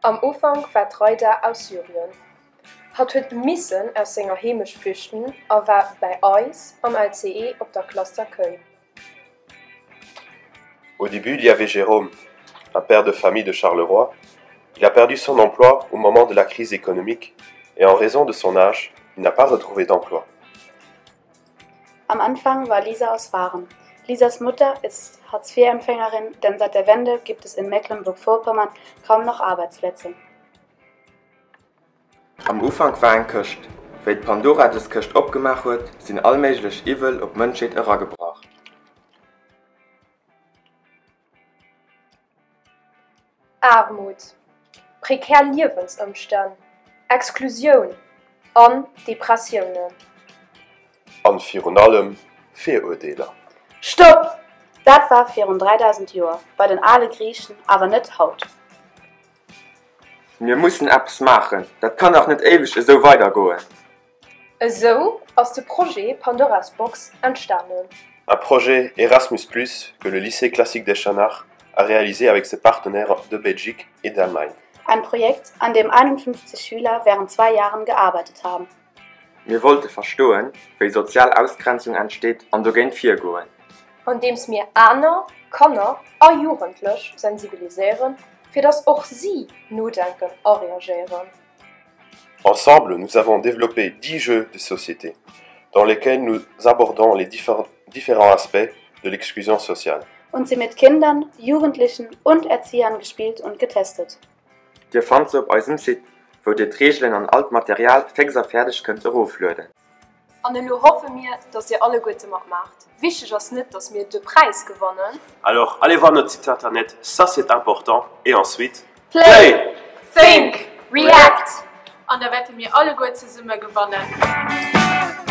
Am Ufank war d'Raida aus Syrien. Hatt huet missen aus senger Heemecht flüchten a war bäi eis am LCE op der Classe d'accueil. Au début, il y avait Jérôme, un père de famille de Charleroi. Il a perdu son emploi au moment de la crise économique et en raison de son âge, il n'a pas retrouvé d'emploi. Am Anfang war Lisa aus Waren. Lisas Mutter ist Hartz-IV-Empfängerin, denn seit der Wende gibt es in Mecklenburg-Vorpommern kaum noch Arbeitsplätze. Am Ufank war eng Këscht. Wéi d'Pandora dës Këscht opgemaach huet, sinn all méiglech Iwwel op d'Mënschheet eragebrach. Aarmut, prekär Liewensëmstänn, Exklusioun an Depressiounen. An virun allem Virurdeeler. Stopp! Dat war virun 3000 Joer bei den ale Griichen, awer net haut. Mir mussen eppes maachen, dat kann dach net éiweg esou weidergoen! Esou ass de Projet Pandora's Box entstanen. Un projet Erasmus Plus que le Lycée classique d'Echternach a réalisé avec ses partenaires de Belgique et d'Allemagne. Ein Projekt, an dem 51 Schüler während zwei Jahren gearbeitet haben. Mir wollte verstoen, wéi sozial Ausgrenzung entsteet an dogéint virgoen. Andeems mir aner Kanner a Jugendlech sensibiliséieren, fir dass och si nodenken a reagéieren. Ensemble, nous avons développé 10 jeux de société, dans lesquels nous abordons les différents aspects de l'exclusion sociale. Und sie mit Kindern, Jugendlichen und Erziehern gespielt und getestet. Dir fannt se op eisem Site, wou dir d'Reegelen an all d'Material féx a fäerdeg kënnt eroflueden. An elo hoffe mir, dass dir alleguerte matmaacht. Wichteg ass net, dass mir de Präis gewannen. Alors, allez voir notre site internet, ça c'est important, et ensuite, Play! Think! React! An da wäerte mir alleguer zesumme gewannen.